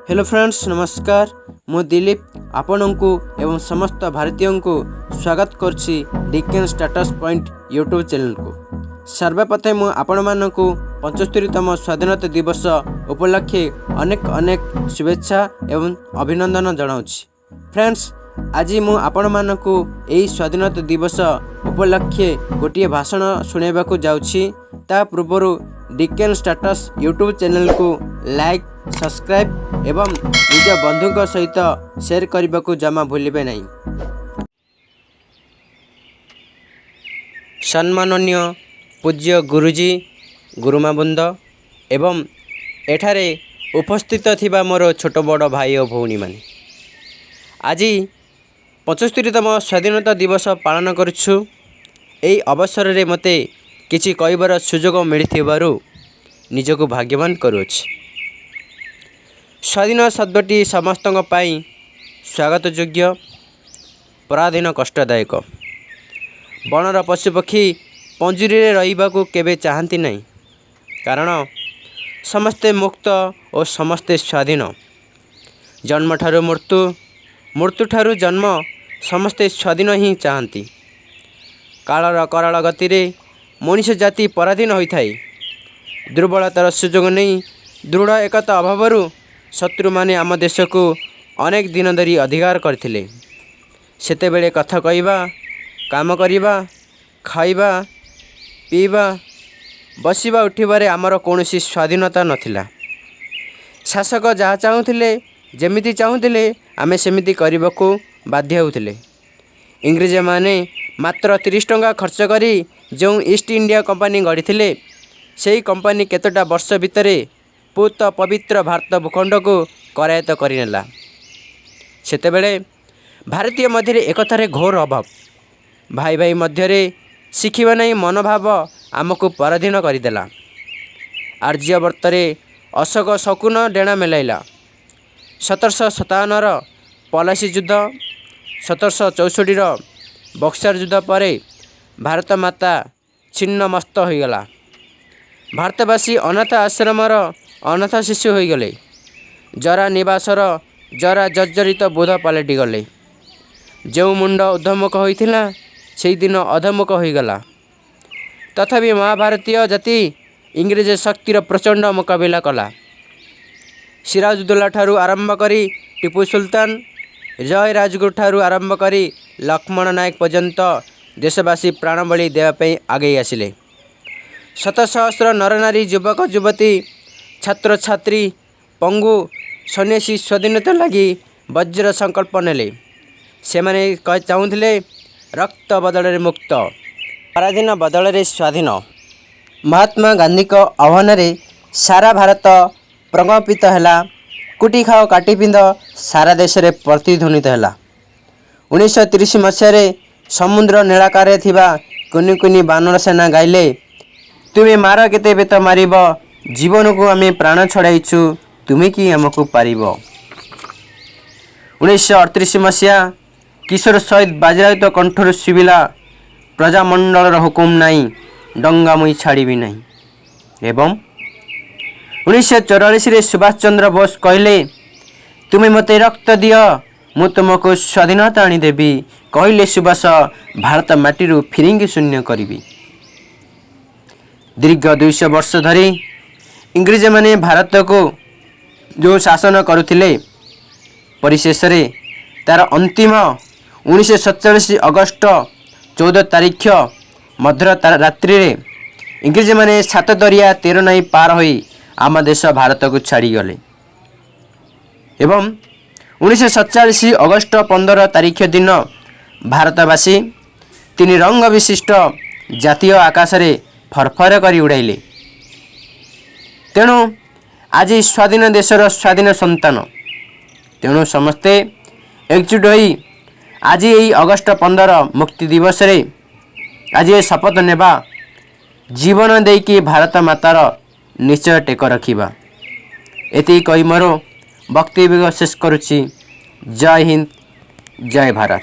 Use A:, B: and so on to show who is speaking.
A: Hello friends, ନମସ୍କାର। ମୁଁ ଦିଲୀପ ଆପଣଙ୍କୁ ଏବଂ ସମସ୍ତ ଭାରତୀୟଙ୍କୁ ସ୍ୱାଗତ କରୁଛି ଡିକେନ୍ ଷ୍ଟାଟସ୍ ପଏଣ୍ଟ ୟୁଟ୍ୟୁବ୍ ଚ୍ୟାନେଲକୁ। ସର୍ବପ୍ରଥମେ ମୁଁ ଆପଣମାନଙ୍କୁ 75ତମ ସ୍ୱାଧୀନତା ଦିବସ ଉପଲକ୍ଷେ ଅନେକ ଅନେକ ଶୁଭେଚ୍ଛା ଏବଂ ଅଭିନନ୍ଦନ ଜଣାଉଛି। ଫ୍ରେଣ୍ଡସ୍, ଆଜି ମୁଁ ଆପଣମାନଙ୍କୁ ଏହି ସ୍ୱାଧୀନତା ଦିବସ ଉପଲକ୍ଷେ ଗୋଟିଏ ଭାଷଣ ଶୁଣାଇବାକୁ ଯାଉଛି। ତା ପୂର୍ବରୁ ଡିକେନ୍ ଷ୍ଟାଟସ୍ ୟୁଟ୍ୟୁବ୍ ଚ୍ୟାନେଲକୁ ଲାଇକ୍, ସବସ୍କ୍ରାଇବ୍ ଏବଂ ନିଜ ବନ୍ଧୁଙ୍କ ସହିତ ସେୟାର କରିବାକୁ ଜମା ଭୁଲିବେ ନାହିଁ। ସମ୍ମାନନୀୟ ପୂଜ୍ୟ ଗୁରୁଜୀ, ଗୁରୁମାବୃନ୍ଦ ଏବଂ ଏଠାରେ ଉପସ୍ଥିତ ଥିବା ମୋର ଛୋଟ ବଡ଼ ଭାଇ ଓ ଭଉଣୀମାନେ, ଆଜି 75ତମ ସ୍ୱାଧୀନତା ଦିବସ ପାଳନ କରୁଛୁ। ଏହି ଅବସରରେ ମୋତେ କିଛି କହିବାର ସୁଯୋଗ ମିଳିଥିବାରୁ ନିଜକୁ ଭାଗ୍ୟବାନ କରୁଅଛି। ସ୍ୱାଧୀନ ଶବ୍ଦଟି ସମସ୍ତଙ୍କ ପାଇଁ ସ୍ୱାଗତ ଯୋଗ୍ୟ, ପରାଧୀନ କଷ୍ଟଦାୟକ। ବଣର ପଶୁପକ୍ଷୀ ପଞ୍ଜୁରୀରେ ରହିବାକୁ କେବେ ଚାହାନ୍ତି ନାହିଁ, କାରଣ ସମସ୍ତେ ମୁକ୍ତ ଓ ସମସ୍ତେ ସ୍ୱାଧୀନ। ଜନ୍ମଠାରୁ ମୃତ୍ୟୁ, ମୃତ୍ୟୁଠାରୁ ଜନ୍ମ, ସମସ୍ତେ ସ୍ୱାଧୀନ ହିଁ ଚାହାନ୍ତି। କାଳର କରାଳ ଗତିରେ ମଣିଷ ଜାତି ପରାଧୀନ ହୋଇଥାଏ। ଦୁର୍ବଳତାର ସୁଯୋଗ ନେଇ ଦୃଢ଼ ଏକତା ଅଭାବରୁ ଶତ୍ରୁମାନେ ଆମ ଦେଶକୁ ଅନେକ ଦିନ ଧରି ଅଧିକାର କରିଥିଲେ। ସେତେବେଳେ କଥା କହିବା, କାମ କରିବା, ଖାଇବା, ପିଇବା, ବସିବା, ଉଠିବାରେ ଆମର କୌଣସି ସ୍ୱାଧୀନତା ନଥିଲା। ଶାସକ ଯାହା ଚାହୁଁଥିଲେ, ଯେମିତି ଚାହୁଁଥିଲେ, ଆମେ ସେମିତି କରିବାକୁ ବାଧ୍ୟ ହେଉଥିଲେ। ଇଂରେଜମାନେ ମାତ୍ର 30 ଟଙ୍କା ଖର୍ଚ୍ଚ କରି ଯେଉଁ ଇଷ୍ଟ ଇଣ୍ଡିଆ କମ୍ପାନୀ ଗଢ଼ିଥିଲେ, ସେହି କମ୍ପାନୀ କେତେଟା ବର୍ଷ ଭିତରେ ପୂତ ପବିତ୍ର ଭାରତ ଭୂଖଣ୍ଡକୁ କରାୟତ୍ତ କରିନେଲା। ସେତେବେଳେ ଭାରତୀୟ ମଧ୍ୟରେ ଏକତାରେ ଘୋର ଅଭାବ। ଭାଇ ଭାଇ ମଧ୍ୟରେ ଶିଖିବା ନାହିଁ ମନୋଭାବ ଆମକୁ ପରାଧୀନ କରିଦେଲା। ଆର୍ଯ୍ୟବର୍ତ୍ତରେ ଅଶୋକ ଶକୁନ ଡେଣା ମେଲାଇଲା। 1757ର ପଲାସୀ ଯୁଦ୍ଧ, 1764ର ବକ୍ସାର ଯୁଦ୍ଧ ପରେ ଭାରତ ମାତା ଛିନ୍ନମସ୍ତ ହୋଇଗଲା। ଭାରତବାସୀ ଅନାଥ ଆଶ୍ରମର ଅନାଥ ଶିଶୁ ହୋଇଗଲେ। ଜରା ନିବାସର ଜରା ଜର୍ଜରିତ ବୋଧ ପାଲଟିଗଲେ। ଯେଉଁ ମୁଣ୍ଡ ଊର୍ଦ୍ଧ୍ୱମୁଖ ହୋଇଥିଲା, ସେଇଦିନ ଅଧୋମୁଖ ହୋଇଗଲା। ତଥାପି ମହାଭାରତୀୟ ଜାତି ଇଂରେଜ ଶକ୍ତିର ପ୍ରଚଣ୍ଡ ମୁକାବିଲା କଲା। ସିରାଜୁଦ୍ଦୌଲା ଠାରୁ ଆରମ୍ଭ କରି ଟିପୁ ସୁଲତାନ, ଜୟ ରାଜଗୁରୁ ଠାରୁ ଆରମ୍ଭ କରି ଲକ୍ଷ୍ମଣ ନାୟକ ପର୍ଯ୍ୟନ୍ତ ଦେଶବାସୀ ପ୍ରାଣବଳି ଦେବା ପାଇଁ ଆଗେଇ ଆସିଲେ। ଶତ ସହସ୍ର ନରନାରୀ, ଯୁବକ ଯୁବତୀ, ଛାତ୍ରଛାତ୍ରୀ, ପଙ୍ଗୁ, ସନ୍ନ୍ୟାସୀ ସ୍ୱାଧୀନତା ଲାଗି ବଜ୍ର ସଂକଳ୍ପ ନେଲେ। ସେମାନେ ଚାହୁଁଥିଲେ ରକ୍ତ ବଦଳରେ ମୁକ୍ତ, ପରାଧୀନ ବଦଳରେ ସ୍ୱାଧୀନ। ମହାତ୍ମା ଗାନ୍ଧୀଙ୍କ ଆହ୍ୱାନରେ ସାରା ଭାରତ ପ୍ରକମ୍ପିତ ହେଲା। କୁଟି ଖାଅ କାଟି ପିନ୍ଧ ସାରା ଦେଶରେ ପ୍ରତିଧ୍ୱନିତ ହେଲା। 1930 ମସିହାରେ ସମୁଦ୍ର ନୀଳାକାରରେ ଥିବା କୁନି କୁନି ବାନର ସେନା ଗାଇଲେ, "ତୁମେ ମାର, କେତେ ବେତ ମାରିବ? ଜୀବନକୁ ଆମେ ପ୍ରାଣ ଛଡ଼ାଇଛୁ, ତୁମେ କି ଆମକୁ ପାରିବ?" 1938 ମସିହା କିଶୋର ସହିଦ ବାଜିରାଉତ କଣ୍ଠରୁ ଶୁଭିଲା, "ପ୍ରଜାମଣ୍ଡଳର ହୁକୁମ ନାହିଁ, ଡଙ୍ଗା ମୁଇଁ ଛାଡ଼ିବି ନାହିଁ।" ଏବଂ 1944ରେ ସୁଭାଷ ଚନ୍ଦ୍ର ବୋଷ କହିଲେ, "ତୁମେ ମୋତେ ରକ୍ତ ଦିଅ, ମୁଁ ତୁମକୁ ସ୍ୱାଧୀନତା ଆଣିଦେବି।" କହିଲେ ସୁଭାଷ, "ଭାରତ ମାଟିରୁ ଫିରିଙ୍ଗି ଶୂନ୍ୟ କରିବି।" ଦୀର୍ଘ 200 ବର୍ଷ ଧରି ଇଂରେଜମାନେ ଭାରତକୁ ଯେଉଁ ଶାସନ କରୁଥିଲେ, ପରିଶେଷରେ ତାର ଅନ୍ତିମ 1947 ଅଗଷ୍ଟ 14 ତାରିଖ ମଧ୍ୟ ରାତ୍ରିରେ ଇଂରେଜମାନେ ସାତ ଦରିଆ ତେର ନଈ ପାର ହୋଇ ଆମ ଦେଶ ଭାରତକୁ ଛାଡ଼ିଗଲେ ଏବଂ 1947 ଅଗଷ୍ଟ 15 ତାରିଖ ଦିନ ଭାରତବାସୀ ତିନି ରଙ୍ଗ ବିଶିଷ୍ଟ ଜାତୀୟ ଆକାଶରେ ଫରଫର କରି ଉଡ଼ାଇଲେ। ତେଣୁ ଆଜି ସ୍ୱାଧୀନ ଦେଶର ସ୍ୱାଧୀନ ସନ୍ତାନ। ତେଣୁ ସମସ୍ତେ ଏକଜୁଟ ହୋଇ ଆଜି ଏଇ ଅଗଷ୍ଟ 15 ମୁକ୍ତି ଦିବସରେ ଆଜି ଏ ଶପଥ ନେବା, ଜୀବନ ଦେଇକି ଭାରତ ମାତାର ନିଶ୍ଚୟ ଟେକ ରଖିବା। ଏତିକି କହି ମୋର ବକ୍ତବ୍ୟ ଶେଷ କରୁଛି। ଜୟ ହିନ୍ଦ, ଜୟ ଭାରତ।